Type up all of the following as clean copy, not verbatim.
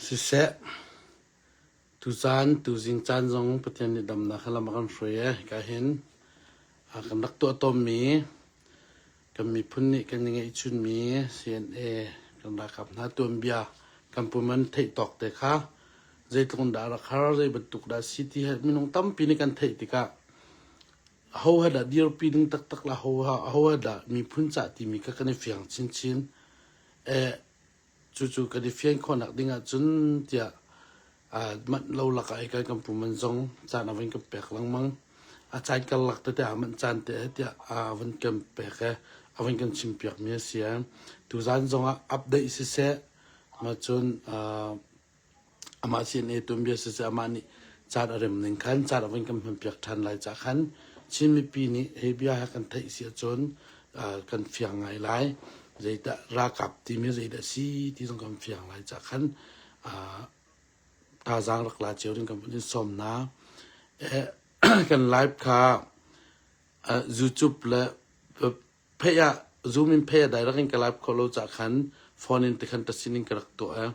Siseh, tucaan tuzing caan zong Pathian nih damnak he lam a kan hruai i hika hin a kan rak tuah tawnmi kan miphun nih kan i ngeihchunmi CNA kan ralkap hna tuanbia kan pum an theih tawk te kha zeitluk in dah a rak har, zei bantuk dah a si ti hi minung tampi nih kan theih tikah aho he dah dirpi ding taktak le aho he dah miphun cah timi kha kan i fiang chinchin. Eh, cucu kan i fian khawhnak ding ahcun tiah manh lo lakah i kan kan pu man zong caan a van kan pek lengmang. A caan karlak tete ah manh caan te tiah a van kan pek i a van kan chimpiakmi a si. Tuzaan zongah update siseh, mah cun Amah CNA tuanbia siseh amah nih caan a rem ning khan caan a vun kan hmanpiak ṭhan lai cah khan Chin mipi nih hi bia he kan theih si ahcun kan fiang ngai lai. Zeidah ralkap timi zeidah si ti zong kan fiang lai cah khan thazaang rak la cio ding kan vun in sawm hna. Kan live kha YouTube le Pheih ah Zoom in pheih ah direct in ka live khawh lo cah khan phone in tikhan ka sin in ka rak tuah i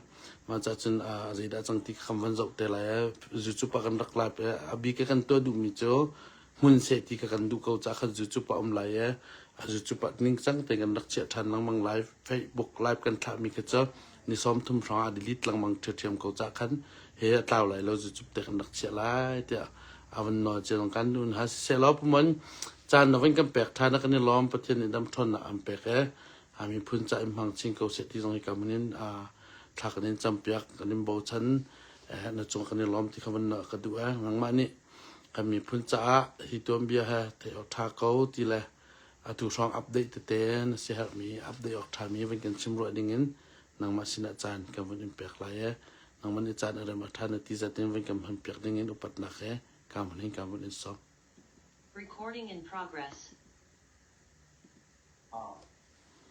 mah cah cun zeidah cang ti kha kan van zoh te lai i YouTube ah kan rak live i a bik i kan tuah duhmi cu hmun seh ti kha kan duh ko cah khan YouTube ah um lai i YouTube ah ningcang tein kan rak chiah ṭhan lengmang lai. Facebook live kan thlahmi kha cu ni 30 hrawng ah delete lengmang ṭhiamṭhiam ko cah khan he a tlau lai lo YouTube te kan rak chiah lai tiah a van nawl cia zong kan nun ha siseh law pumon caan na van kan pek ṭhan kan i lawm Pathian nih dam ṭhawnnak an pek e a miphun ca in hmang chin ko seh ti zong hi ka mun in thla kan in campiak kan in bochan na cung kan i lawm ti kha van na ka duh e nangmah nih kan miphun caah hi tuanbia he theih awk ṭha ko ti le atu hrawng update tete na siaherhmi update awk ṭhami van kan chim ruah ding in nangmah sinah caan kan vun in pek lai e nangmah nih caan a rem a ṭha na ti zat in van kan hman piak ding in upatnak he ka hmun hin ka vun in sawm. Recording in progress.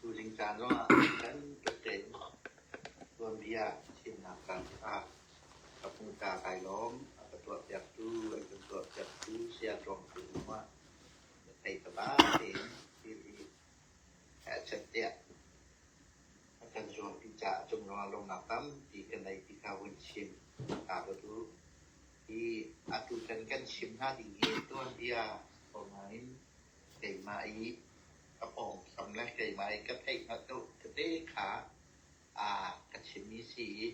Tuzing caan zongah kan tein tuanbia chimnak caan ah ka hmuta kai lawm a ka tuahpiaktu a kan tuahpiaktu saya Tluangtu zongah thei taba tein thil hi hehchet tiah a kan zuampi caah cung zongah lawmnak tampi ka nei ti kha hun chim ta ka duh. Hi atu kan kan chim hna ding hi tuanbia ko nain keimah i ka pawngkam le keimah i ka theih hngalh deuh tete kha a ka chimmi si i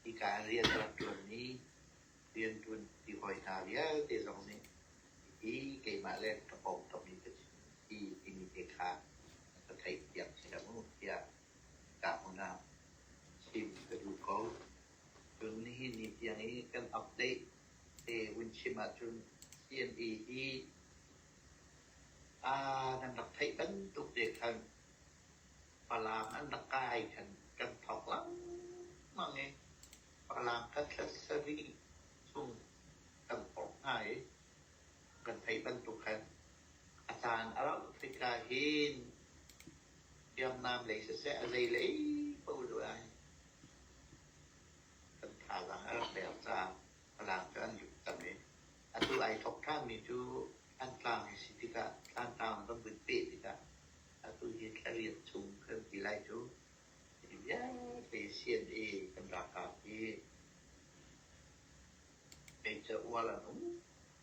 hika rian ka rak ṭuanmi rianṭuan ti hawi hna vialte zong nih hi keimah le ka pawngkam i ka chim ti timi te kha ka theihthiam thiam u tiah ka hmun ah chim ka duh ko. Cun nihin ni tiang i kan update te vun chim ahcun CNA hi nan rak theih bantuk te khan Falam an rak kai khan kan thawk lengmang i Falam kha thla sarih chung kan phorh hna i kan theih bantuk khan a caan a rauh tikah hin hriamnam lei siseh a zei lei paoh cu ai kan thazaang a rak der caah Falam cu an lut cang i atu ai thawk ṭhanmi cu Thantlang hi si tikah Thlantlang kan vun peh tikah atu hi thla riat chung kan ti lai cu hi vialte CNA kan ralkap hi Hmeichia ual an um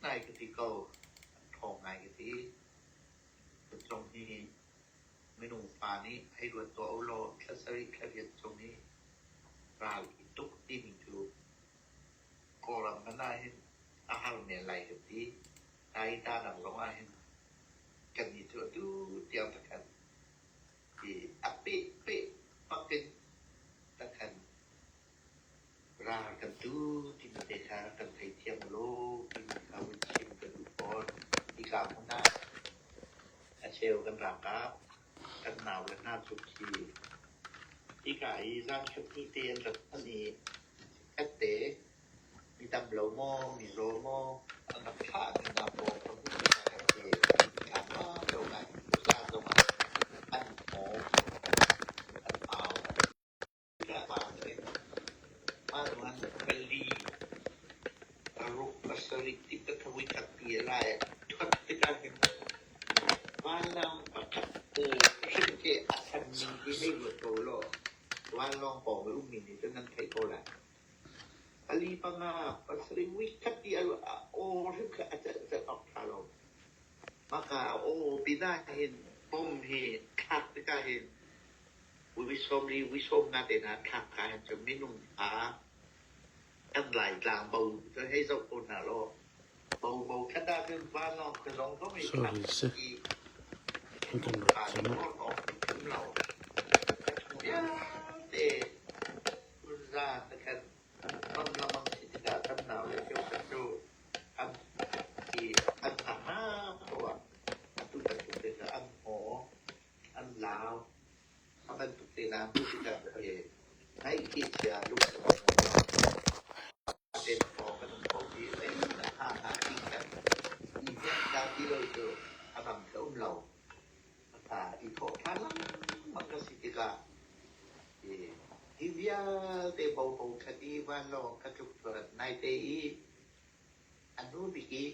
ngai ka ti ko. An ṭhawng ngai ka ti. Tucung hi minung fa nih hei ruat tuah u law thla sarih thla riat chung hi ral i tuk timi cu Kawlram hmanh ah hin a har men lai ka ti. Taita dang zong ah hin. Kannih cu atu tiang takhan i a pehpeh bak in takhan ral kan tu timi te kha rak kan theithiam ulaw timi kha vun chim ka duh fawn. Hika hmun ah a cheu kan ralkap kan nau le hna cu khi hika i zan khat hnih te an rat hmanh i chikkhat te mi dam lo maw, mi zaw maw an rak thlah mi hna pawl ka hmuh hna hi aa lo ngai. Zan zong ah an maw, an au. Paruk, pasarih ti ka voikhat pi lai ṭhuat tikah hin vanlawng pakhat hrim khi a san ning hi hei ruat ko law vanlawng pawng i ummi nih cun nan theih ko lai. Pali panga pasarih voikhat ti a aw hrim khi a celh celh awk ṭha lo. Maka aw pinah hin bom hi thlak tikah hin Ui sawm li ui sawm nga te hna thlak ka hin cun minung kha kan Laitlang bo cu hei zoh ko hna law bo bo khat ah cun vanlawng kha zong zong i thlak Sorry si. i Kan minung rak kha cang. lawng um lo. A chung vialte phunza takhan ram lamang si tikah kan nau le cheukhat cu an i an phak hna ko ah atu bantuk te cu an haw an lau. A bantuk te na hmuh tikah ngaihchia lungthin kan um ko i zeihmanh a ṭha ti khan i hnemh ti lo cu a dang ka um lo. I thawh ṭhan lengmang ka si tikah hi vialte bobo khat i vanlawng ka tluk tuan naite i A hnu bik i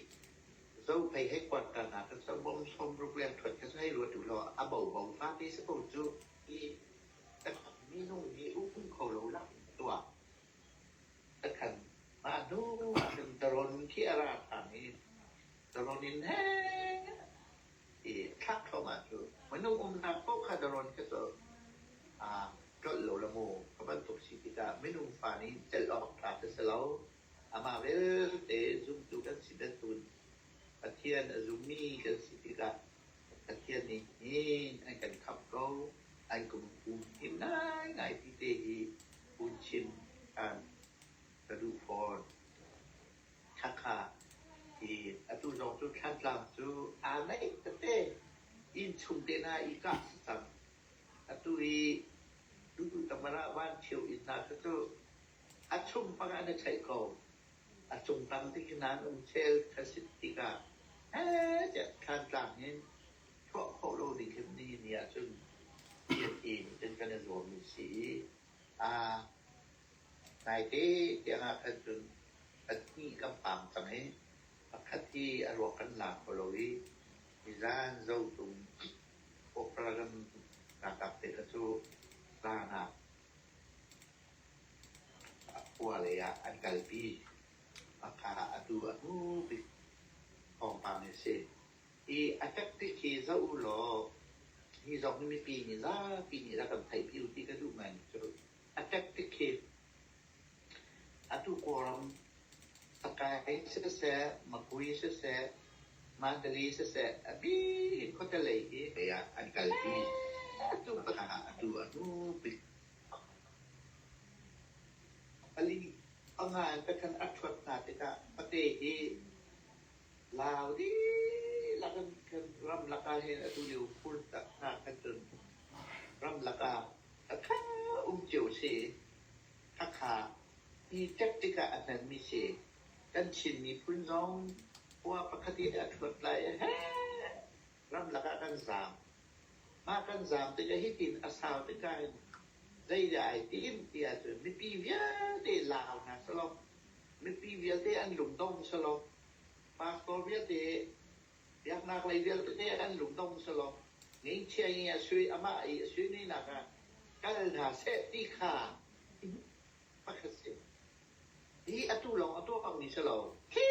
Zophei headquarter hna kha sawm 60 leng ṭhuat kha hei ruat u law a bobo fate si ko cu. Hi minung hi um kho lo lak tuah. Takhan mah hnu ah cun drone khi a ra ṭhan i drone in he i thlak thluahmah cu minung umnak paoh kha drone kha cu aa tlolh lo la mu. Ka bantuk si tikah minung fa nih celh awk ṭha khi si lo. Amah vialte zumtu kan si bantukin Pathian a zummi kan si tikah Pathian nih hin an kan khamh ko, an kan humhim ngaingai ti te hi hun chim ṭhan ka duh fawn. Khakha hi atu zong cu Thlantlang cu aa naih tete inn chung te hna i kah si cang. Atu i Duhduhtamara van cheu inn hna kha cu A chung pang an i theih ko. A cung tang ti khi nan um chel kha si tikah heh tiah Thlantlang in chuah khawh lo ding khi nihin ni ahcun TNA nih cun kan i zuammi si i aa naite tiang ah khan cun pahnih kan paam cang i pakhat hi a ruak kan la kho lo i nizan Zotung Kawlram ralkap te kha cu zan ah Khua lei ah an kalpi. Hmaka atu a hnu bik thawngpang hi a si. Hi a tactic hi zoh u law hi zong hi mipi nih zapi nih rak kan theihpi u ti ka duh ngai cu. A tactic hi atu Kawlram Sakai siseh, Makui siseh, Mandalay siseh, a bik in khuate lei hi ah an kalpi. Hmaka atu a hnu bik Pali panga in pathan a ṭhuat hna tikah pate hi lau dihlak in kan ramlak ah hin atu lio phur tak hna khan cun ramlak ah a kha um cio si. Hakha hi ṭek tikah a hnenmi si. Kan Chin miphun zong khua pakhat i a ṭhuat lai i heh ramlak ah kan zaam. Mah kan zaam tikah hitin a sau tikah hin zeidah ai tim ti ahcun mipi vialte lau hna selaw, mipi vialte an lungdong selaw, pastor vialte, biaknak lei vialte an lungdong selaw, ngeichia i a sui amah i a sui nak ah kal hna seh ti kha pakhat si. Hi atu lawng a tuah mi si lo. Khi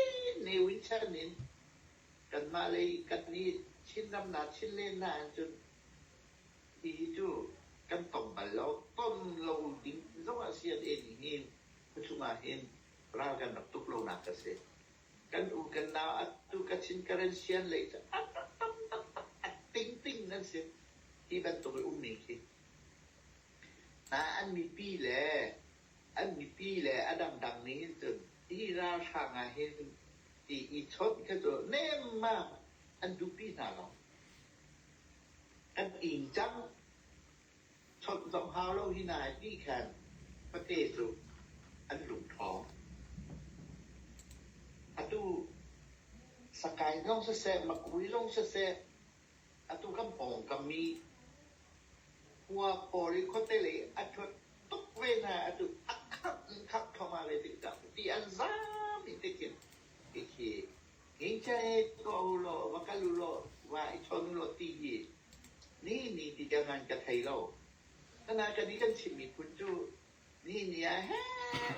Ne Win chan in Kanmah lei kan nih Chinram na Chinland na ahcun hihi cu kan tong bal lo. Ton lo ding zong ah CNA nih hin khuachung ah hin ral kan rak tuk lonak a si. Kan u kan nau atu Kachin Karen Sian lei cu a tam taktak. an si. Hi bantuk i ummi khi. Hna an mipi le an mipi le a dangdang nih hin cun hi ralhrang ah hin ti i chawnh kha cu nemmam an duhpi hna lo. Kan ing cang. Chawnh zong hau lo hi hna ti khan fate cu an lungṭhawng. Atu Sakai zong siseh, Makui zong siseh, atu kan pawngkam i khua pawl i khuate lei a ṭhuat tuk ve hna atu a khangh in khangh thluahmah ve tik cang ti an zaam i tikhin khi ngingchai tuah u law va kal u law va i chawn u law ti hi ni ni ti tiang an ka thei lo. Kana kan i kan chim miphun cu ni ni ah heh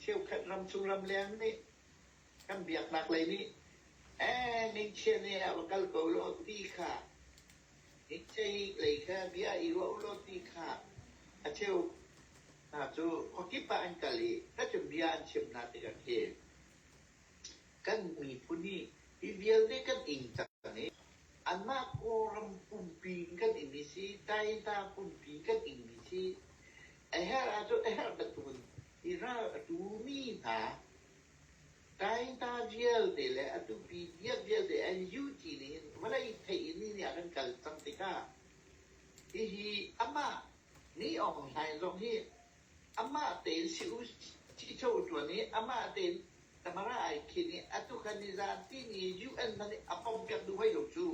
cheukhat ramchung ramleng nih kan biaknak lei nih ee ningchia nih ah va kal ko law ti kha ningchia lei kha bia i ruah u law ti kha a cheu hna cu khuakip ah an kal i kacun bia an chim hna tikah khi kan miphun hi hi vialte kan ing cang i anmah Kawlram pumpi in kan ingmi si, Taita pumpi kan ingmi si, a herh ahcun a herh bantukin hi ral a tumi hna Taita vialte le atu PDF vialte NUG nih hin vawlei theih in ni ah kan kal cang tikah hihi amah Ni Aung Hlaing zong hi amah tein si u si cho ṭuan i amah tein Tamara ai khin i atu kha nizan timi UN hmanh nih a pompiak duh hoi lo cu.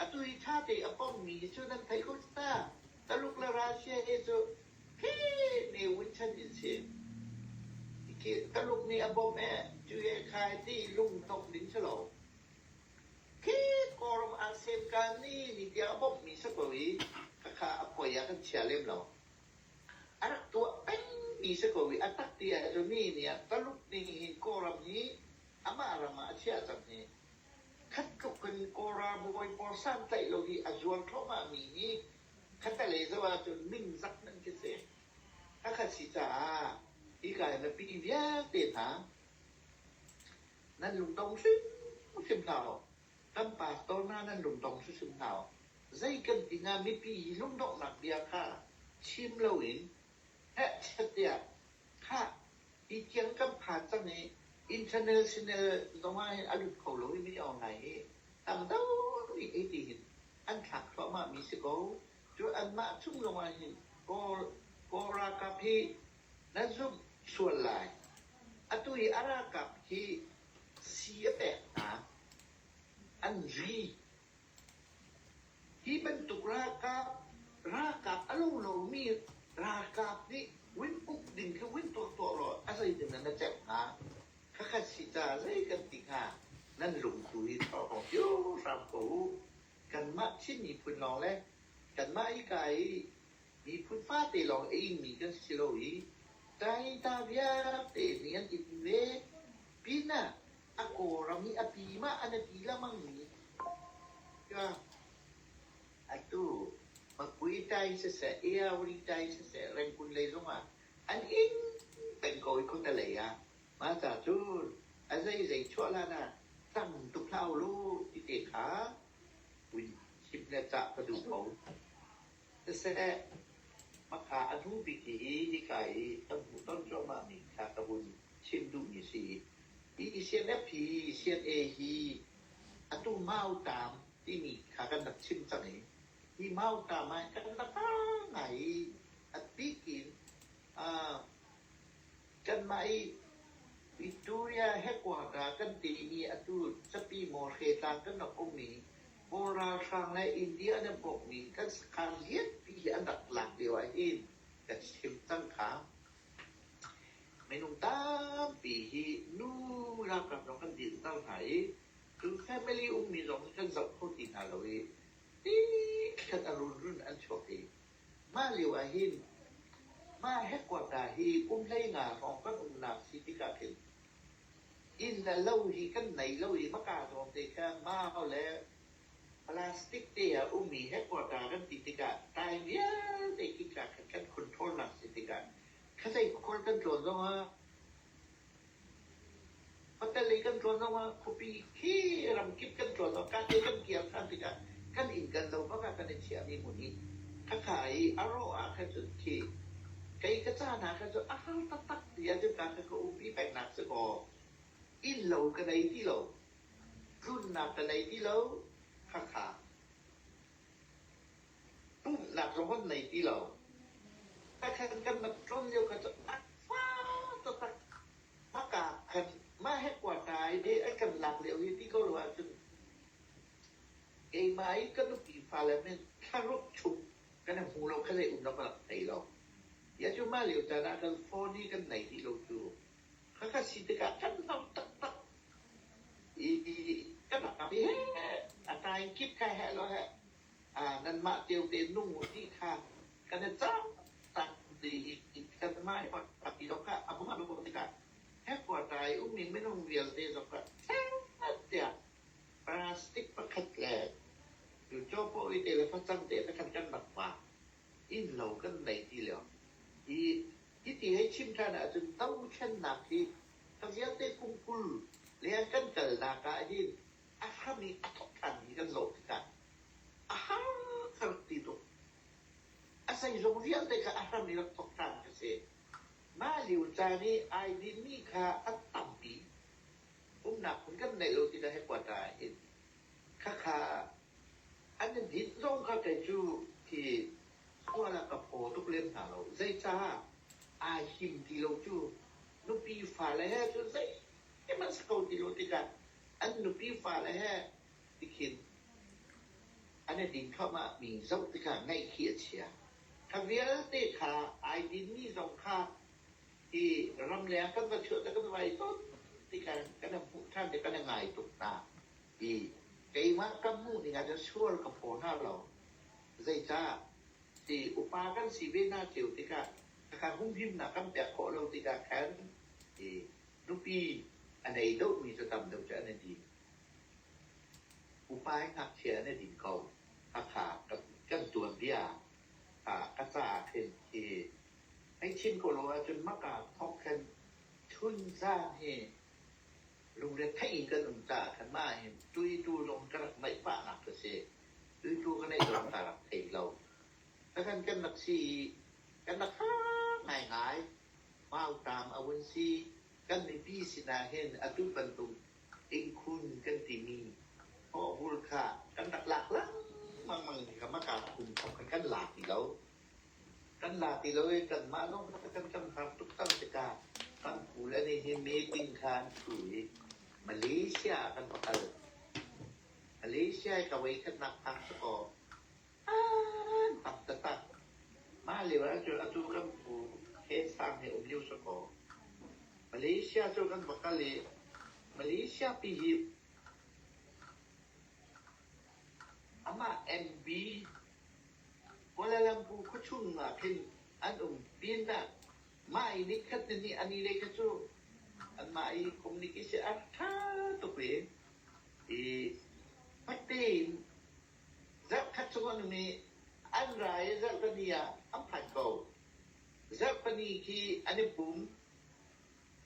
Atu hi ṭha te a pommi hi cu nan thei ko ta. Taluk le Russia he cu he Ne Win chan in si. Taluk nih a bawmh e cu he khai ti lungdongh ding si lo. Khi Kawlram ah semka ni ni tiang a bawmhmi si ko i khakha a poi ah kan chia lem lo. A rak tuah pengmi si ko i a tak ti ahcun mi nih ah Taluk nih hin Kawlram hi amah ram ah a chiah cang hi. Khat tluk in Kawlram bawi pawl santlaih lo hi a zual thluahmahmi hi khatalei zoh ahcun ningzak nan khi si. Khakha si caah hika i mipi vialte hna nan lungdong hrimhrim hlah u. Kan pastor hna nan lungdong hrimhrim hlah u. Zei kan ti hnga mipi hi lungdonghnak bia kha chim loin hehchet tiah khah hi tiang kan phan cang i international zong ah hin a lut kho lo i mi awng ngai hi tam deuh nih hei ti hin an thlak thluahmah mi si ko. Cu anmah chung zong ah hin Kawl Kawl ralkap hi nan zumh sual lai. Atu i a ralkap hi sii a pek hna. An ri. Hi bantuk ralkap, ralkap a lo lomi ralkap nih win uk ding khi win tuah tuah law a zeitin dah na cemh hnga? Khakhat si ca zei kan ti hnga? Nan lungtu hi thawng cio hram ko u. Kanmah Chin miphun lawng le kanmah hika i miphun fate lawng a ingmi kan si lo i Taita vialte nih an in ve. Pinah a Kawlram i a pi ma an a ti lengmangmi atu Makui tai siseh, Eawri tai siseh, Rengkun lei zongah an ing peng ko i khuate lei ah mah ca cun a zeizei chuah hlan ah cang tuk hlah u law ti te kha vui chim le cah ka duh ko. Siseh, makha a hnu bik hi hika i kan hmuhton cuahmahmi kha ka vun chim duhmi si. Hi CNF hi CNA hi atu Mautaam timi kha kan rak chim cang i hi Mautaam ah kan rak ngai i a bik in kanmah i Victoria headquarter kan timi atu Capi maw Hretlang kan rak um i Kawl ralhrang le India an i bawmhmi kan sakhan lianpi hi an rak lak lio ah hin kan chim cang kha. Minung tampi hi nu ralkap zong kan dirter hna i cu family ummi zong hi kan zoh kho ti hna lo i tikhat a runrun an chuak i mah lio ah hin mah headquarter hi kum 15 hrawng kan umnak si tikah khin inn le lo hi kan nei lo i maka zawn te kha mau le plastic te ah ummi headquarter kan ti tikah tai vialte khika khan kan control nak si tikah Khatlei khual kan tlawn zongah hotel lei kan tlawn zongah khuapi khi ramkip kan tlawn zongah kate kan kir ṭhan tikah kan inn kan zoh. kan i chiahmi hmun hi khakha i a rawh ah khan cun khi kei ka ca hna khan cun a har taktak ti ah cun ka ka umpi pengnak si kaw innlo ka nei ti lo, tlunnak ka nei ti lo, khakha pumhnak zong kan nei ti lo. Khan kan rak tlon lio kha cu a fa taktak. Hmaka khan mah headquarter i an kan lak lio hi ti ko lo ahcun keimah i ka nupi fale min thlaruk chung kan i hmu lo kha zei um lo ka rak thei lo. Tiah cu mah lio caan ah kan phone hi kan nei dih lo cu. Khakha si tikah kan hlau taktak. I kan rak i he a time kip kha heh lo heh nanmah teo te nung u ti kha kan i cang tak ti i kanmah i pakhat zong kha a hmuh lo tikah headquarter i ummi minung vialte zong kha tiah plastic pakhat le cu i te le facang te khan kan rak pa innlo kan nei ti lio i hiti hei chim ṭhan ahcun dothlennak hi ka vialte kum 20 leng kan kalnak ah hin a hram i a thawk ṭhanmi kan zoh tikah a har ka rak ti tuk. A zeizong vialte kha a hram i rak thawk ṭhan ka si. Mah lio caan i ai dinmi kha an tampi. Umnak hmun kan neih lo tikah headquarter ah hin khakha an i dinh zong kha kei cu khi sual ah ka phaw tuk lem hna lo. Zeicah aa him ti lo cu nupi fale he cun zeihmanh si ko ti lo tikah an nupi fale he tikhin an i din thluahmah mi zoh tikah ngaih khi a chia. Kha vialte kha ai dinmi zong kha hi ramleng kan va chuah kan vai ton tikah kan hmuh ṭhan ti kan ngai tuk hna. I keimah ka hmuh ning ah cun sual ka phaw hna lo. Zeicah ti upa kan si ve hna cio tikah khakha humhimnak kan pek khawh lo tikah khan i nupi a nei deuhmi cu tam deuh cu an i din. Upa hi ngakchia an i din ko. Hakha kan tuanbia ka caah khin hi hei chim ko lo ahcun maka thawk khan chun zan hi lungretheih in kan um caah khan mah hin tuitu zong ka rak ngaih pahnak ka si. Tuitu ka neih zong ka rak thei lo. Kan kan rak si i kan rak har ngaingai. Mauṭaam a vun si. Kan mipi sinah hin atu bantuk innkhun kan timi hawhbul kha kan rak lak lengmang ti kha maka kum thawk khan kan la ti lo. Kan la ti lo i kanmah lawng kan kan har tuk cang tikah kan pu le nih hin meeting kha an ṭhu i Malaysia ah kan va kal. Malaysia i ka voikhatnak phak cu kaw an tam taktak. Mah lio ahcun atu kan pu Khen Sang he um lio si kaw Malaysia cu kan va kal i Malaysia pi hi amah MB Kuala Lumpur khuachung ah khin an um pin ah mah i nikhat ni nih ani le kha cu anmah i communication a ṭha tuk i i hmatte in zarhkhat chung an um i an ra i zarhpini ah an phan ko. Zarhpini khi an i pum.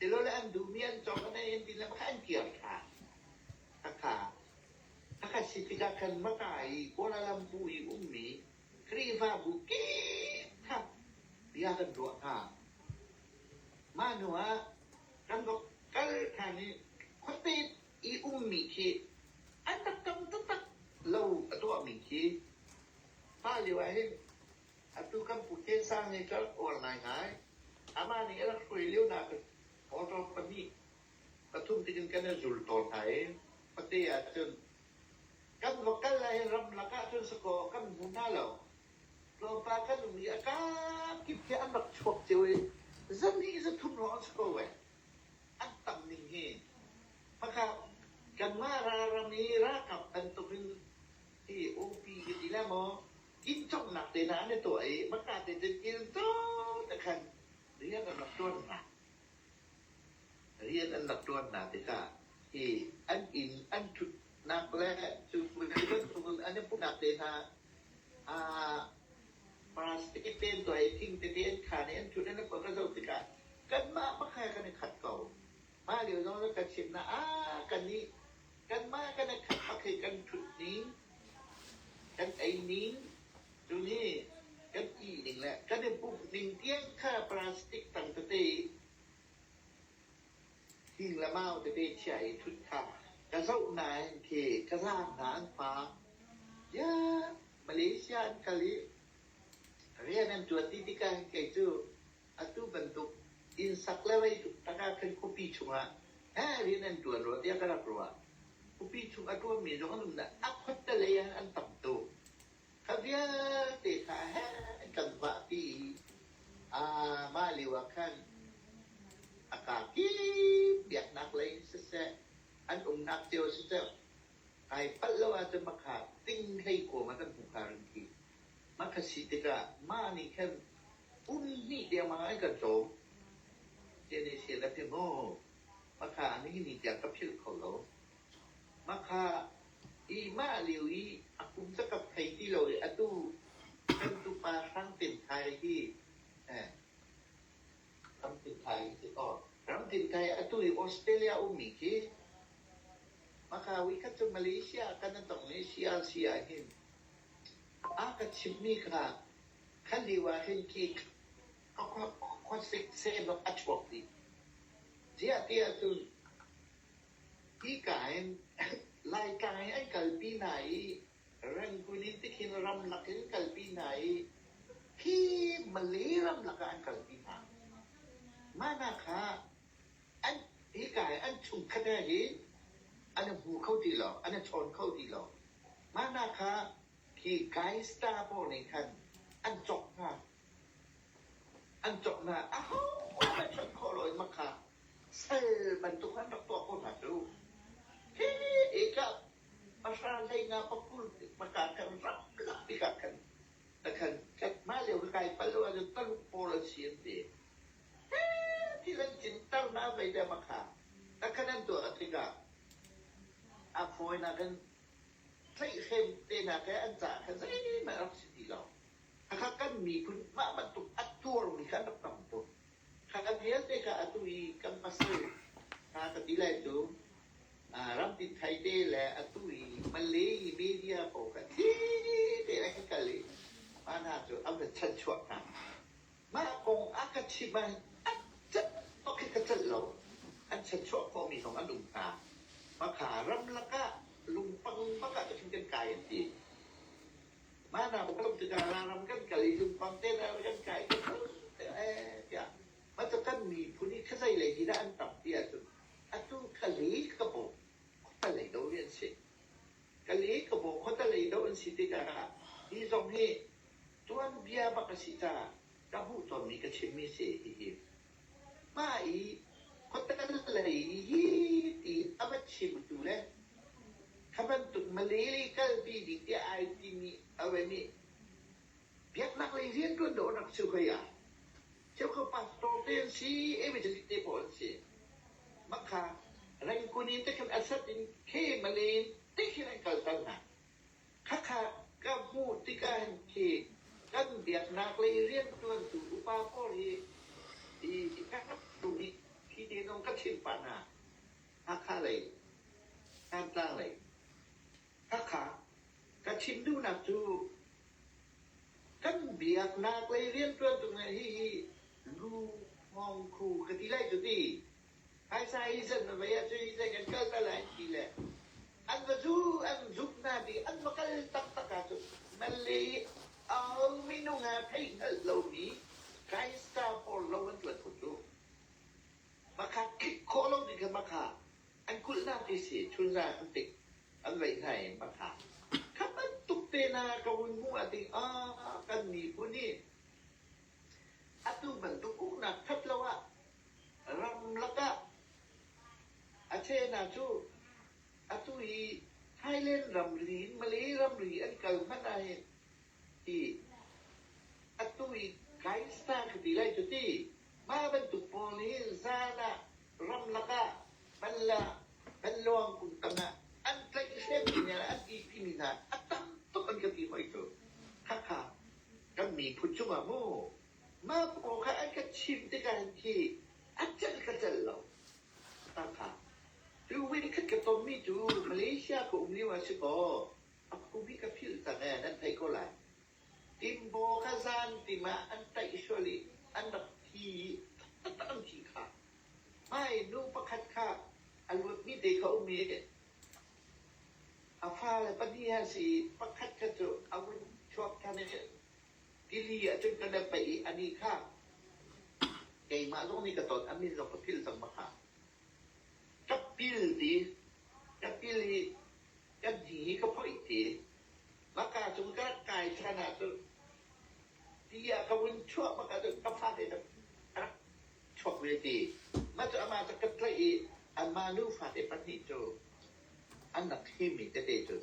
Tilole an duhmi an cawk an ei an ti le kha an kir ṭhan. Khakha khakha si tikah khan Maka i Kuala Lumpur i ummi Khrihfabu kip kha bia kan ruah hna. Mah hnu ah kan va kal ṭhan i khuate i ummi khi an rak tam taktak lo a tuahmi khi mah lio ah hin atu kan Pu Khen Sang nih ka rak uar ngaingai. Amah nih a rak hruai lio nak motor pahnih pathum tikin kan i zul tawn hna i khuate ah cun kan va kal ahhin ramlak ah cun sakaw kan hmu hna lo. Tlawmpal kan um i a kakip khi an rak chuak cio i zahnih zathum lawng an si ko ee. An tam ning hi. Pakhat kanmah ralram i ralkap bantukin hi OP ka ti la maw inn cawknak te hna an i tuah i maka te cun inn te khan rian an rak ṭuan hna. Rian an rak ṭuan hna tikah hi an inn an ṭhutnak le cu bantukin an i pumhnak te hna plastic pen tuah i thing tete an khaan i an ṭhut an i ka zoh tikah kanmah pakhat kan i khat ko. Mah lio zong kan chimh na ah kannih kanmah kan i khat bak hi kan ṭhut ning kan ei ning. ning cu hi kan ih ning le kan i pumh ning tiang kha plastic tang tete thing le mau tete chia i ṭhut kha ka zoh nain khi ka zaang hna an fak. Ya, Malaysia an kal i rian an ṭuan ti tikah kei cu atu bantuk inn sak le vei tak ah khan khuapi chungah rian an ṭuan rua tiah ka rak ruah. Khuapi chung a ṭuanmi zong an um na a khuate lei ah an tam tuk. Kha vialte kha an kan vahpi i mah lio ah khan a kaa kip biaknak lei in siseh, an umnak cio siseh, ai palh lo ahcun makha ting hlei kuam ah kan hmuh kha ring khi. Makha si tikah mah nih khan um hnih dengmang an kan cawm. CNAC la phi maw? Makha ni ni tiang ka philh kho lo. Makha i mah lio i a kum cakap thei ti lo i atu kan tupa Hrang Tin Thai hi Ram Tin Thai si aw Ram Tin Thai atu i Australia ummi khi makha wikhat cu Malaysia kan an tong i CRC ah hin a ka chimmi kha kha lio ah hin khi khuasik seh bak a chuak dih. Ziah ti ahcun hika hin Laitlang hi an kalpi hna i Rangoon in tikhin ramlak in kalpi hna i hi Malay ramlak ah an kalpi hna. Mah hna kha an hika hi an chungkhat he hin an i hmu kho ti lo, an i chawn kho ti lo. Mah hna kha khi Gaista pawl nih khan an cawk hna. An cawk hna. Ahohmanh chawnh khawh loin makha sal bantuk an rak tuah ko hna cu. Hi eka pahra hlei nga pakul paka kan ramlak tikah khan khan mah lio ka kai pal lo ahcun Taluk pawl an si an ti. Thil an cinter hna vei te makha. Takhan an tuah tikah a fawinak in tlaihhrem te hna kha an caah khan zeihmanh a rak si ti lo. Khakha kan miphun mah bantuk a tuarmi kha an rak tam tuk. Khakha vialte kha atu i kan pasal hna ka ti lai cu rampi thai te le atu i Malay media pawl kha thi te an kal i mah hna cu an va chanchuah hna. Mah kong a ka chimh ah a cat bak hi ka celh lo. An chanchuah khawhmi zong an um hna. Makha ramlak ah lungpang bak ah cun kan kai an ti. Mah hna bak tikah ram kan kal i lungpang te na kan kai tiah mah cu kan miphun i khuazei lei hi dah an tam ti ahcun atu kali ka bawh khuata lei do an si. Kali ka bawh khuata lei do an si tikah hi zong hi tuanbia bak a si caah ka hmuh tawnmi ka chimmi si hihi. Mah i khuata lei hi ti a va chimtu le kha bantuk Malay lei kalpi ding tiah ai timi awe nih biaknak lei rianṭuan dawh an rak si hoi ah cheukhat pastor te an si, evangelist te pawl an si. Mah kha Rangoon in te khan asat in khe Malay in te khin an kalter hna. Khakha ka hmuh tikah hin khi kan biaknak lei rianṭuantu upa pawl hi i ka rak duh i hi te zong ka chimh pah hna. Hakha lei, Thantlang lei. Khakha ka chim duhnak cu kan biaknak lei rianṭuantu nih hihi lu hngawng khu ka ti lai cu ti. Phaisa hi zan na vei ahcun hi zei kan kal ta lai ti le an va zu an zuk hna ti an va kal taktak ahcun Malay au minung ah theih hngalh lomi Kaista pawl lo an tuan khun cu. Makha kik khawh lo ding kha makha an kulhnak ti si chunzan an tik an veih hna i makha kha bantuk te na ka vun hmuh ah ding ah kan miphun hi atu bantuk uknak that lo ah Ramlak ah a chehnak cu atu hi Thailand ramri in Malay ramri an kal hmanh ahhin hi atu i Kaista ka ti lai cu ti mah bantuk pawl hi zan ah ramlak ah banluang kung tangah an tlaihhremmi hna an ihpimi hna a tam tuk an ka ti hoi cu. Khakha kan miphun cungah mu Mah pawl kha an ka chimh tikah hin khi a celh ka celh lo. Tangka. Cu voi khat ka tonmi cu Malaysia ka um lio ah si kaw, a Kum hi ka philh cang ee, nan theih ko lai. Timbaw kha zan tim ah an taih sual i an rak thi i taktak an thi kha. Hmai nu pakhat kha a luatmi te kha um i a fale pahnih an si i pakhat kha cu a vun chuak ṭhan i tili ah cun kan i paih i anih kha keimah zong nih ka ton, a min zong ka philh cang ma kha. Ka pil ti, ka pil i kan hi hi ka phoih ti. Maka cung ka rak kai ṭhan ahcun ti ah ka vun chuah bak ahcun ka fate ka rak chuak ve ti. Mah cu amah cu ka tlaih i anmah nu fate pahnih cu an rak himmi tete cu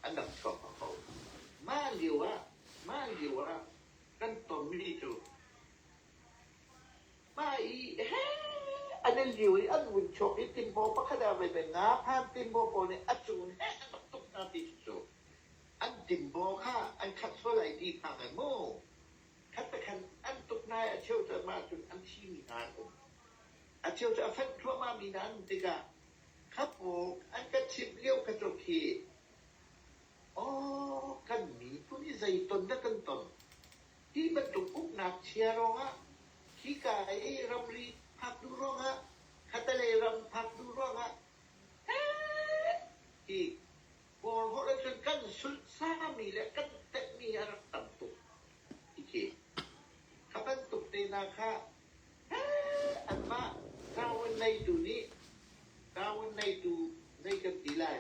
an rak chuak ko. Mah lio ah, mah lio ah kan tonmi cu Mah i he an i lio i an vun chuak i tinbaw pakhat ah voi nga phan tinbaw pawl nih a cun he an rak tuk hna ti cu an tinbaw kha an khat sual lai ti phang ai mu. Khat te khan an tuk hna i a cheu cu mah cun an thimi hna an um. A cheu cu a fenh thluahmah mi hna an um tikah kha pawl an ka chimh lio kha cu khi aw kan miphun hi zei ton dah kan ton. Hi bantuk uknak chia ruangah hika i ramri phak duh ruangah khatalei ram phak duh ruangah hi Kawl holh ahcun kan sulhsami le kan tetmi a rak tam tuk ti khi. Kha bantuk te hna kha anmah ṭawan neitu nih ṭawan neitu zei kan ti lai.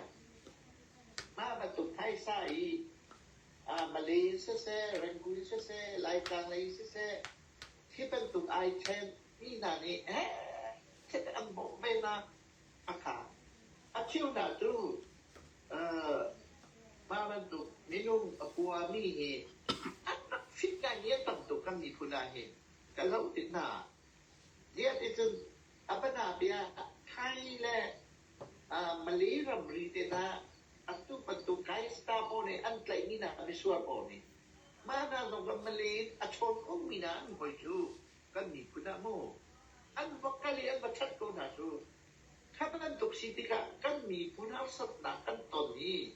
Mah bantuk phaisa i Malay siseh, Rangoon siseh, Laitlang lei siseh, hi bantuk ai ṭhen mi hna nih eh an bawmh ve hna a kha. A cheu hna cu mah bantuk minung a kuami hi an rak fit ngai an tam tuk kan miphun ah hin ka zoh tik hna. Ziah ticun a bia Thai le Malay ramri te hna atu bantuk Kaista pawl nih an tlaihmi hna misual pawl nih mah hna zong kan Malay in a chawn khomi hna an hoi cu kan miphun ah mu an va kal i an va that ko hna cu. Kha bantuk si tikah kan miphun harsatnak kan ton i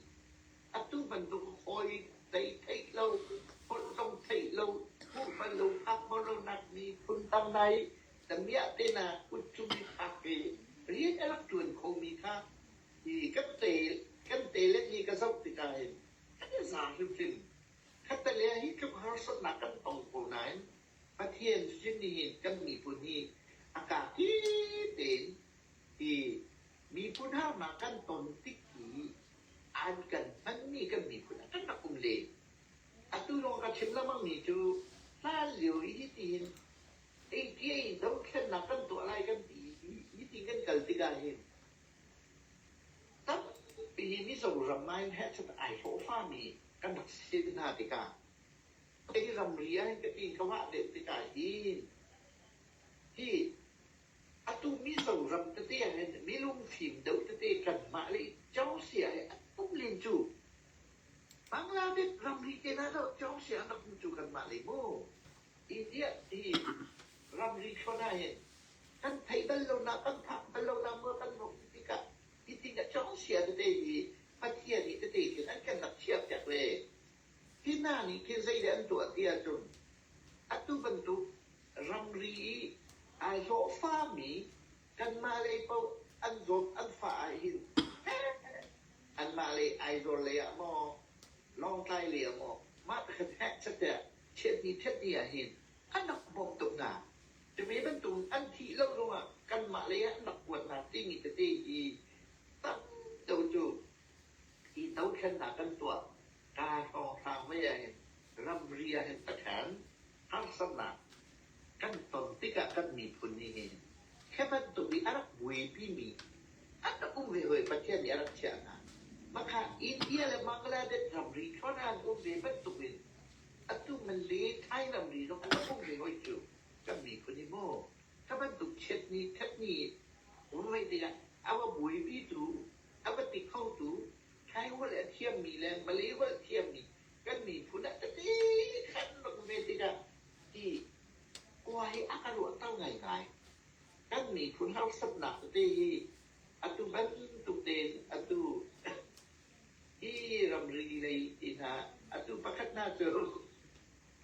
atu bantuk hawi tei theih lo, holh zong theih lo, hmuh bal lo, phak bal lo nak miphun tam nai damiah te na kut cung i phak i rian a rak ṭuan khomi kha hi kan te kan te le ni ka zoh tikah hin kan i za hrimhrim. Khattale hi tluk harsatnak kan tong ko nain Pathian sin nihin kan miphun hi a ka tein hi miphun harnak kan ton tik i an kan hmanmi kan miphun ah kan rak um len. Atu lawng ka chim lengmangmi cu hlan lio i hitihin ATA dothlennak kan tuah lai kan ti i hitin kan kal tikah hin tampi hi Mizoram ah hin hehchat ai hlawhfami kan rak si hna tikah Hi ramri ah hin ka ti ka vah deuh tikah hin hi atu Mizoram tete ah hin milungfim deuh tete kanmah le Chawngsia he an um len cu. Bangladesh ramri te hna zoh Chawngsia an rak um cu kanmah lei mu. India hi ramri thluan ah hin kan theih bal lo nak kan phak bal lo nak maw kan hmuh tikah hi ting ah Chawngsia tete hi Pathian nih tete khin an kan rak chiah piak ve. Hi hna nih khin zeidah an tuah ti ahcun atu bantuk ramri i aa hlawhfami kanmah lei paoh an zawt an fah ahhin anmah lei Aizawl lei ah maw Lawngtlai lei ah maw mah pakhat heh tiah chiatni ṭhatni ahhin an rak bawmh tuk hna. Cuve bantuk an thih lo zongah kanmah lei ah an rak kuat hna timi tete hi tam deuh cu Hi dothlennak kan tuah kaa hrawnghrang mei ahhin ramri ahhin Pathian harsatnak kan ton tikah kan miphun nih hin hi bantuk i a rak buaipimi an rak um ve hoi Pathian nih a rak chiah hna. Makha India le Bangladesh ramri thluan ah an um ve bantuk in atu Malay Thai ramri zong an rak um ve hoi cu kan miphun hi mu kha bantuk chiatni thatni um ve tikah a va buaipitu a va ti khotu Thai holh a thiammi le Malay holh thiammi kan miphun ah tete khan rak ve tikah hi khua hi a ka ruahter ngaingai. Kan miphun harsatnak tete hi atu bantuk tein atu hi Ramri lei ti hna atu pakhat hna cu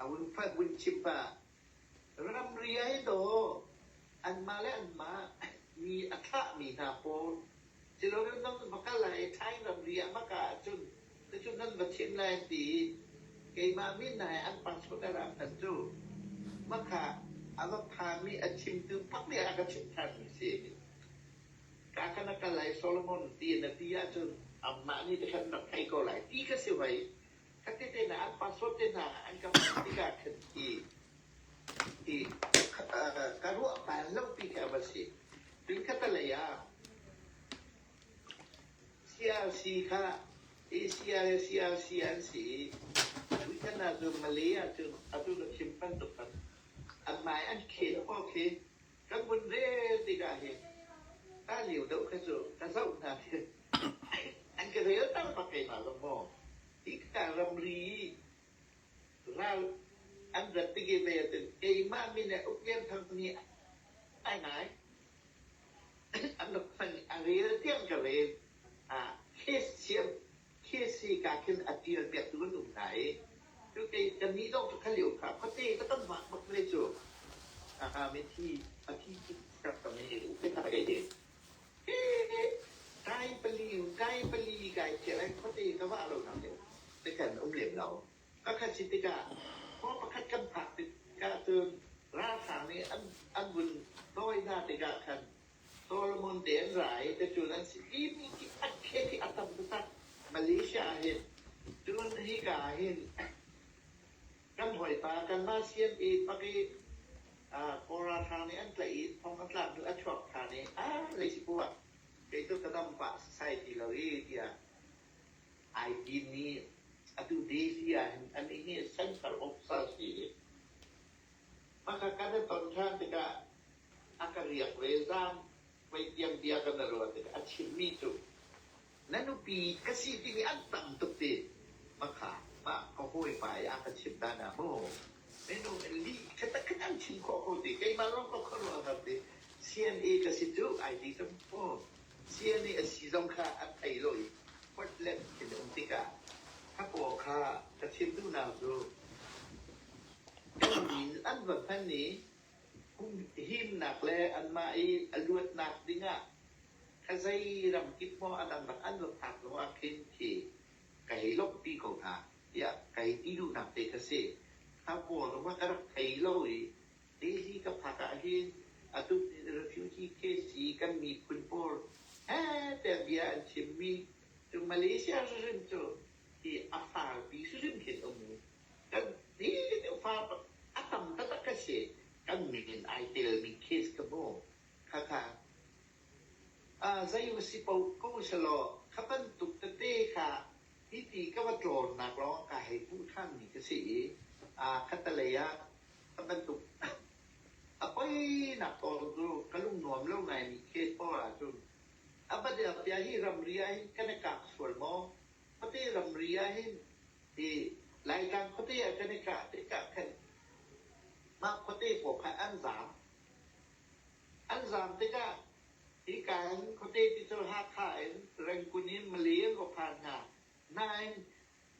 a vun phanh vun chim pah. Ramri ah hin daw anmah le anmah mi a thlahmi hna pawl siloin nan va kal lai i Thai ramri ah va kah ahcun cucu nan va chim lai an ti i keimah min hna he an passport a rak hman cu makha a va phanmi a chimtu pak nih a ka chimh ṭhanmi a si. Ka kan a kal lai Solomon ti na ti ahcun amah nih tikhan rak thei ko lai ti ka si hoi. Khatte te hna an passport te hna an ka hman tikah khan hi hi ka ruah bal lo ti khi a va si. Cun khatalei ah CRC kha ACR le CRC an si i tutan ah cun Malay ah cun atu na chim bantuk khan anmah i an khel awk khi kan vun rel tikah hin ta lio deuh kha cu ka zoh hna khi an ka rel ter bak keimah zong maw hika ramri ral an rat tik i ve ahcun keimah min le Uk Lian Thang nih ai ngai an rak hman a rel tiang ka rel. Case siam case ka khin a tial piak tu kan um hna i cu kei kan nih zong cu kha lio kha khuate ka tam vak bak le cu mithi a thi ka tam i kai hi kai pali kai pali kai thial ai khuate ka vah lo nak le te kan um lem lo. Pakhat si tikah khua pakhat kan phak tikah cun ralhrang nih an vun dawi hna tikah khan Solomon te an ra i ticun an si timi khi a khe khi a tam taktak. Malaysia ah hin cun hika ah hin kan hawipa kanmah CNA pak i Kawl ralhrang nih an tlaih i thong an tlak hnu a chuak ṭhan i a leisi puah kei cu ka dam pah sasai ti lo i tiah Ai tin i atu Daisy ah hin anih hi center officer si i hmaka kan i ton ṭhan tikah a ka riak ve. Zan voi tiang bia kan i ruah tikah a chimmi cu na nupi ka si timi an tam tuk ti makha mah ka hawipa i a ka chimh dan ah mu minung lih kha tak an chim khawh ko ti keimah lawng ka khuaruah har ti CNA ka si cu ai ti cang mu. CNA a si zong kha an thei lo i Portland in um tikah kha paw kha ka chim duhnak cu kan min an va hman i himnak le anmah i a luatnak dingah kha zei ram kip maw a dangdang an va phak zongah khin khi ka hei lawmhpi ko hna tiah ka hei ti duhnak te kha si. Kha pawl zong ka rak thei lo i Delhi ka phak ah hin atu refugee case i kan miphun pawl he tiah bia an chimmi cu Malaysia hrimhrim cu hi a farpi hrimhrim khin um kan hi fa a tam taktak ka si. Kan min ai telmi case ka hmu khakha zei si paoh ko selaw kha bantuk tete kha hiti ka va tlawnnak lawng ka hei hmuh ṭhanmi ka si i khattelei ah kha bantuk a poinak tawn cu ka lung nuam lo ngaimi case paoh ahcun a va bia hi ramri ah hin kan i kak sual maw? Khuate ramri ah hin hi Laitlang khuate ah kan i kah tikah khan mah khuate pawl kha an zaam. An zaam tikah hika in khuate ti cu Hakha in Rangoon in Malay an va phan hna. Nain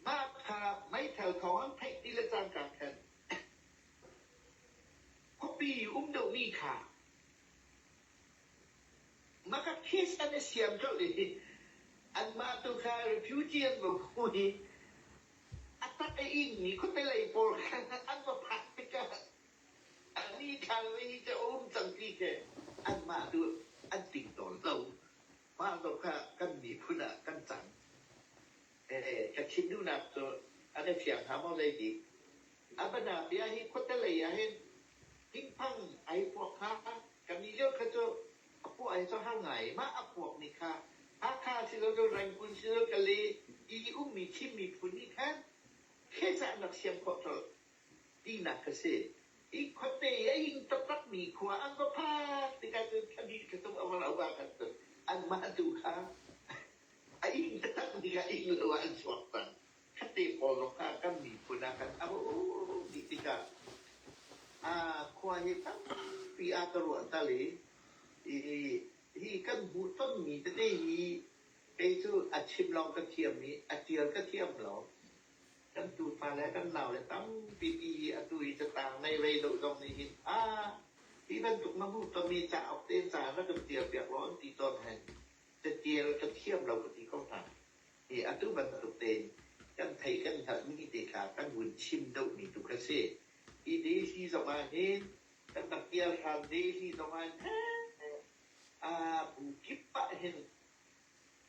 mah kha meithal thawng an theih ti le cangka khan khuapi um deuhmi kha mah kha case an i siam colh i anmah tu kha refugee an va hmu i a tak a ingmi khuate lei pawl kha an va phak tikah Ani thlang hi cu a um cang ti khi anmah tu an ting tawn lo. Mah zong kha kan miphun ah kan cang. Ka chim duhnak cu an i fiang hnga maw zeiti? A bia hi khuate lei ah hin thingphang ai puak kha kan nih lio kha cu a puah hi cu har ngai. Mah a puakmi kha Hakha silo cu Rangoon silo Kale i ummi Chin miphun nih khan khe an rak siam khawh colh. Tinak ka si. Hi khuate i a ing taktakmi khua an va phak tikah cun thla hnih thla thum a va rauh ah khan cun anmah tu kha a ing taktakmi kha ing lo ah an chuak cang. Khatte pawl zong kha kan miphun ah khan a va um dih tikah khua hi tampi a ka ruah tal i hi kan hmuhtonmi tete hi. Kei cu a chim lawng ka thiam i a ṭial ka thiam lo. Kan tufa le kan naule tampi pi hi atu i catang nei rei lo zong nih hin ah hi bantuk na hmuh tonmi cauk te ca na kan ṭial piak law an ti tawn hen. Catial ka thiam lo ka ti ko hna. Hi atu bantuk tein kan theih kan hngalhmi te kha kan vun chim deuhmi tu kha si. Hi Daisy zong ah hin kan rak tial hram Daisy zong ah hin bu kip ah hin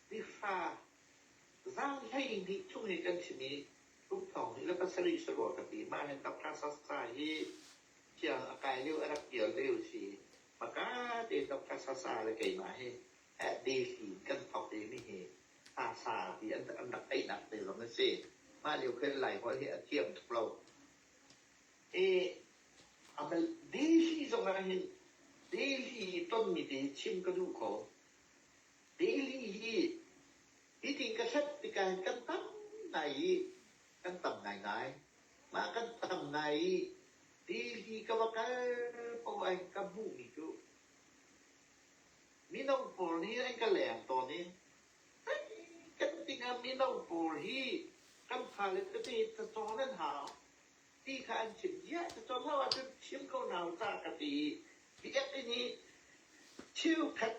Nihra zaanghlei chung hi kan chim i kum thong hnih le pasarih si rua ka ti. Mah hin Dr. Sasa hi thiang a kai lio a rak kir lio si. Maka te Dr. Sasa le keimah hi Delhi kan thawk i mi hi Sasa ti an rak einak te zong a si. Mah lio khin Laiholh hi a thiam tuk lo. E Delhi zong ah hin Delhi tonmi te hi chim ka duh ko. Delhi hi hitin ka hlat tikah hin kan tam ngai i kan tam ngaingai. Mah kan tam ngai i Delhi ka va kal paoh ah hin ka hmuhmi cu mino pawl nih an ka leng tawn i kan tikah mino pawl hi kan fale tete cacawn an hau ti kha an chim. Ziah cacawn lo ahcun chim ko hna u ca ka ti i biakinn i cheukhat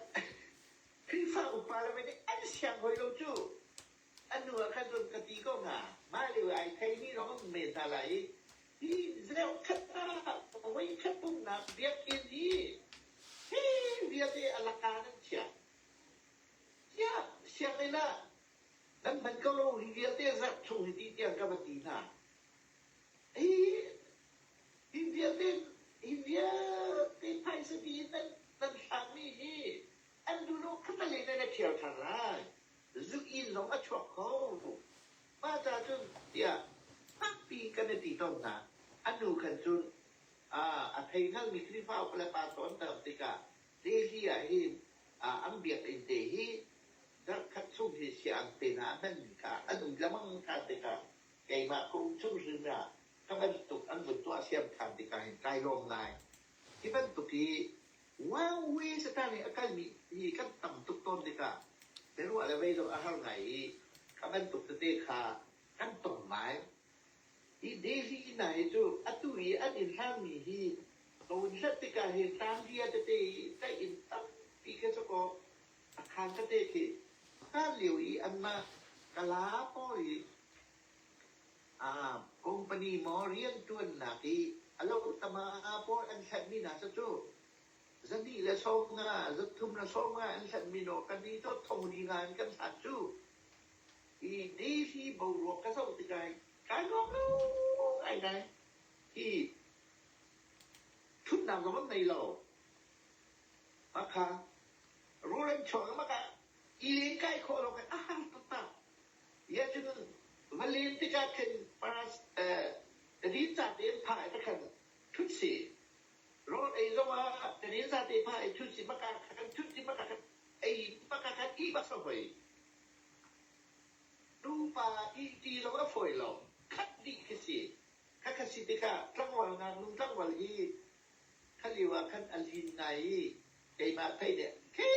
Khrihfa upa le nih an siang hoi lo cu an nu ah khan cun ka ti ko hna. Mah lio ai theimi zong an men hna lai i hi zeukhat ah voikhat pumhnak biakinn hi hi vialte a laka nan chiah. Tiah sianginn ah nan hman ko lo hi vialte zarh chung hi ti tiang ka va ti hna. Hi hi vialte hi vialte phaisa bi nan nan hlangmi hi an duhlo khatalei nan i ṭhial ṭhan lai. Zu-inn zong a chuak kho. Mah ca cun tiah fakpi kan i ti tawn hna. A nu khan cun a thei hngalmi Khrihfa upa le pastor an tam tikah Delhi ah hin an biakinn te hi zarhkhat chung hi siang te hna a hmanmi kha an um lengmang ṭhan tikah keimah ka um chung hrim ah ka bantuk an vun tuah siam ṭhan tikah hin kai lawm ngai. Hi bantuk hi Huawei satan i a kalmi hi kan tam tuk tawn tikah biaruah le vei zong a har ngai i kha bantuk tete kha kan tong ngai. Hi Delhi hna hi cu atu i an inn hlangmi hi ka hun hlat tikah hin tlangria tete i tlaih in tampi khi cu kaw a khaan tete khi hlan lio i anmah Kala pawl i company maw rianṭuannak i a lotama pawl an hlatmi hna cu cu zahnih le 50, zathum le 50 an hlatmi naw kannih cu thong li nga in kan hlat cu. Hi Delhi boruak ka zoh tikah kai nuam lo ngaingai. Hi ṭhutnak zong an nei lo. Mah rawl an chuak i mah i len kai khawh lo a har taktak. Cun va len tikah khin tadinca te in phah i khan ṭhut si. Rawl ei zong ah tadinca te phah i ṭhut si maka khan ṭhut si maka khan ei maka khan ih bak sa hoi. Nupa ih ti zong a fawi lo. Khat dih khi si. Khakha si tikah tlangval ngaknu tlangval hi kha lio ah khan a lin ngai i keimah thei deh khi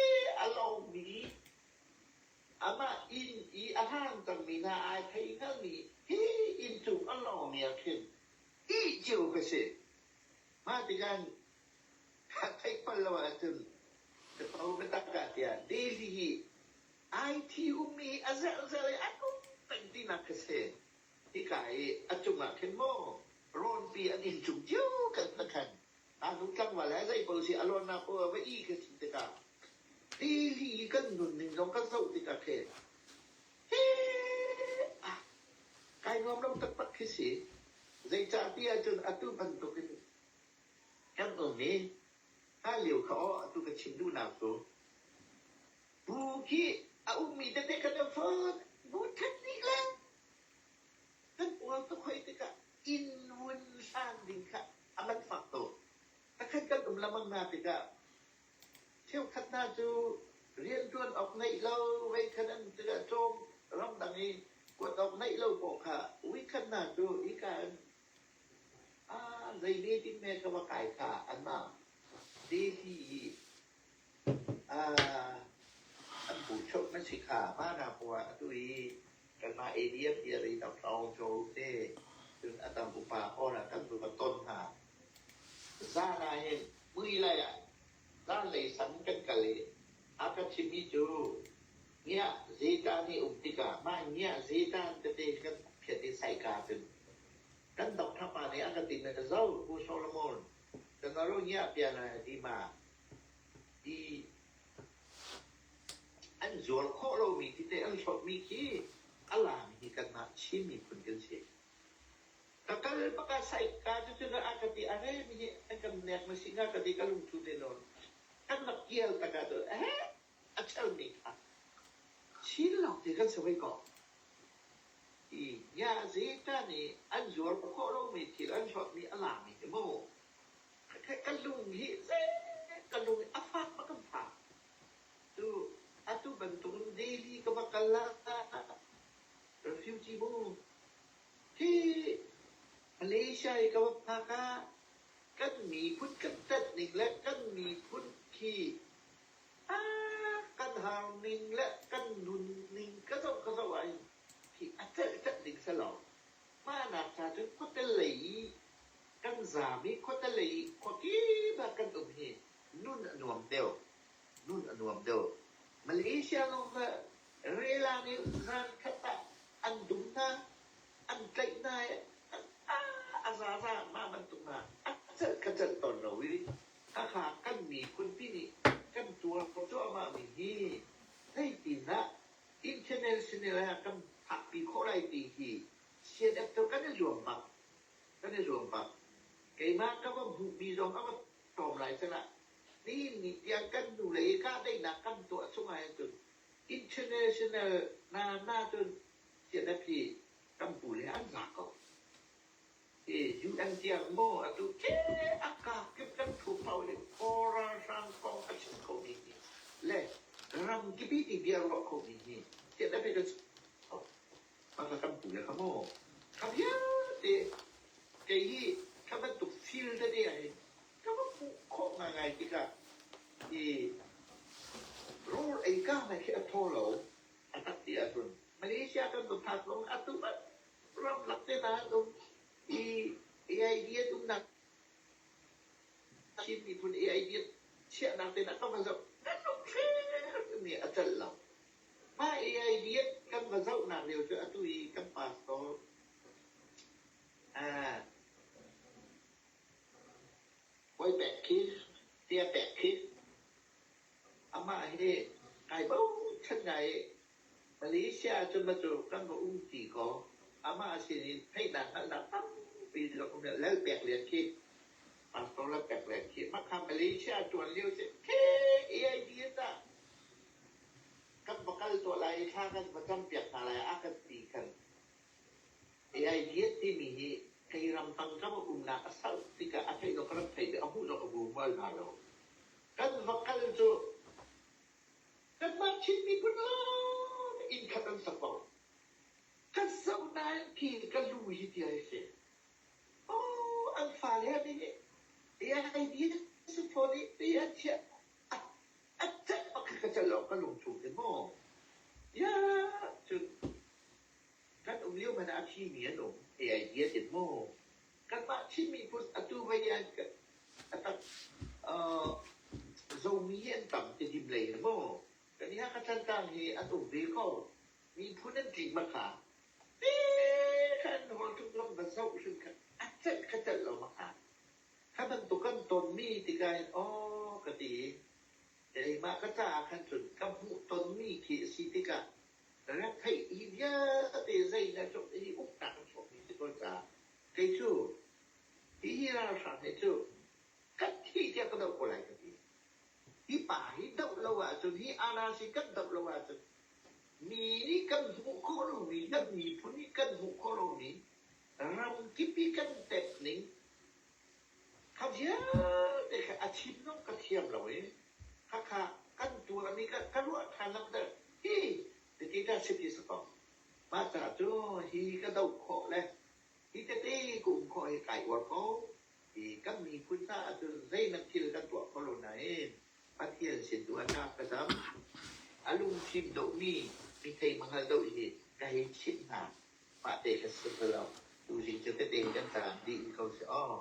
a lomi Amah inn i a hlang cangmi hna ai thei hngalmi hi inn cung a lawngmi ah khin ih cio ka si. Mah tikah theih bal lo ahcun ka to biatak ah tiah Delhi hi IT ummi hi a zelhzelh i an um peng tinak ka si. Hika i a cungah khin maw rawnpi an inn cung cio kan na khan Ngaknu tlangval he zei paoh si a lawnnak paoh ah va i ka si tikah Delhi i kan nunning zong kan zoh tikah khin kai nuam lo taktak khi si. Zeicahtiah ahcun atu bantuk in kan um i hlan lio kha aw atu ka chim duhnak cu bu khi a ummi tete kan i fon bu ṭhat dih le kan uar tuk hoi tikah inn vun hlan ding kha a man fak tuk. Takhat kan um lengmang hna tikah cheukhat hna cu rianṭuan awk ngeih lo veikhat an tikah cawm ramdang i kuat awk ngeih lo paoh kha weekend hna cu hika in zei meeting me ka va kai kha anmah Delhi i an bu chung. chok na si kha ma na puwa atu i kanmah ADF ti a ri Dr. Aung Kyaw te cun a tam upa pawl ah kan va ton hna. Zan ah hin mui lai ah zanlei sang kan kal i a ka chimmi cu ngiah zeta nih um tikah mah ngiah zeta tete kan phiat i saika cun kan doctor pa nih a ka ti na zo Pu Solomon kan aro ngiah pian ti ma ti An zuar khawh lomi tete an hlawtmi khi a laam hi kanmah Chin miphun kan si. Ka kal bak ah saika cu cu a ka ti a rem hi an kan nek na si hnga ka ti ka lungthu te nawn. Kan rak kial tak ah cun eh a chalmi kha Chin lawng te kan si hoi ko. Hi nya zeta nih an zuar khawh lomi thil an hlawtmi a laami hi mu. Ka lung hi zei ka lung a fak bak kan fak. Tu atu bantuk in Delhi ka va kal ah refugee bu hi Malaysia i ka va phak ah kan miphun kan ṭanh ning le kan miphun khi kan har ning le kan nun ning ka zoh ka zoh ah hin hi a celh celh ding si lo. Mah nak cha cun khuate lei i kan zaam i khuate lei i khuakip ah kan um hi nun a nuam deuh. Nun a nuam deuh. Malaysia lawng kha rela nih zan khat ah an dum hna, an tlaih hna i a zaza mah bantuk hna a celh kha celh tawn lo i khakha kan miphun pi nih kan tuar cuahmahmi hi zeitindah international ah kan phakpi khawh lai ti hi CNF cu kan i zuam bak. Kan i zuam bak. Keimah ka va hmuhmi zong a va tlawm lai caah nihin ni tiang kan nu le i kahdaihnak kan tuah chung ahcun international na na cun CNF hi kan pu le an za ko. Hi UN tiang maw atu ke a ka kip kan thu pau le Kawl ralhrang kong a chim kho mi hi le ram kipi ti bia ruah kho mi hi CNF hi kan Maka kan pu le kha maw kha vialte kei hi kha bantuk feel tete ah hin ka va hmuh khawh ngaingai tikah i rawl ei ka na khi a thaw lo a tak ti ahcun Malaysia kan va phak zong atu ramlak te hna an um i AID an umnak Chin miphun AID chiahnak te hna ka va zoh kan um hrim mi a celh lo. Mah AID kan va zohnak lio cu atu i kan pastor Bawi pek khi, tia pek khi, amah hi kai bochan ngai i Malaysia ahcun ma cu kan va um ti kaw amah sin in theihnak hngalhnak tampi zong um lal pek lian khi pastor lal pek lian khi mah kha Malaysia ṭuan lio si khi AID tah kan va kal tuah lai i thla kan va campiak hna lai a kan ti khan AIDS timi hi kei ramtang ka va umnak a sau tikah a theih zong ka rak thei ve a hmuh zong ka hmu bal hna lo. Kan va kal cu kanmah Chin miphun lawng inn khat an sak ko. Kan zoh nain khi ka lu hi ti ai si. Oh, an fale an nih AIDS fawn i ti an chiah a celh bak khi ka celh lo ka lungchung in maw. Ya cun Kan um lio hmanh ah a thimi an um. AID an maw? Kanmah Chin miphun atu vei an a tak Zomi an tam Tedim lei in maw? Kan i Hakha Thantlang hi an um ve ko. Miphun an tling bak kha. Te kha an hawl tuk lam va zoh hrim kha a celh kha celh lo bak kha. Kha bantuk kan tonmi tikah hin aw ka ti i keimah ka caah khan cun ka hmuh tonmi khi a si tikah Retheih hi vialte zei na cawk hi uknak an chuakmi si ko caah kei cu hihi ralhrang hi cu kan thi tiah ka doh ko lai ka ti. Hi pa hi doh lo ahcun hi anasi kan doh lo ahcun mi nih kan hmuh khawh lomi kan miphun nih kan hmuh khawh lomi ramkip i kan tep ning kha vialte kha a chim zong ka thiam lo i khakha kan tuahmi kha ka ruah ṭhan langter hi tete dah si ti si ko. Mah ca cu hi ka doh khawh le hi tete ka um khawh hi kai uar ko. Hi kan miphun caah cun zeinak thil kan tuah kho lo nain Pathian sin tu ah ka cam. A lungfim deuhmi mi thei mangal deuh hi ka hei chimh hna. Mah te ka si lo. Tuzing cu tete kan tlang dih ko si aw.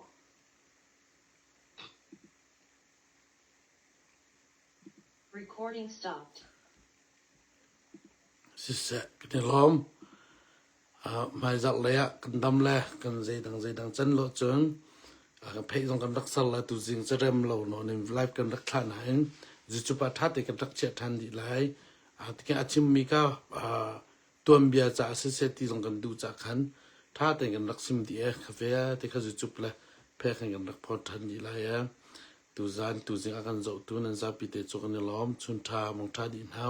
Recording stopped. Siseh, kan i lawm. Hmaizarh lei ah kan dam le kan zeidang zeidang can lo cun kan pheih zong kan rak ser lai. Tuzing cu rem lo nawn in live kan rak thlah nain YouTube ah ṭha tein kan rak chiah ṭhan dih lai. Tikhin a chimmi kha tuanbia caah siseh ti zong kan duh caah khan ṭha tein kan rak sim dih ee. Kha vialte kha YouTube le phek in kan rak phawt ṭhan dih lai ee. Tuzan tuzing a kan zohtu nan zapi te cu kan i lawm. Chun ṭha mong ṭha dih hna.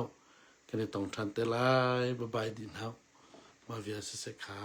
Kan i tong ṭhan te lai. Bye bye dih hna. Mah vial siseh kha.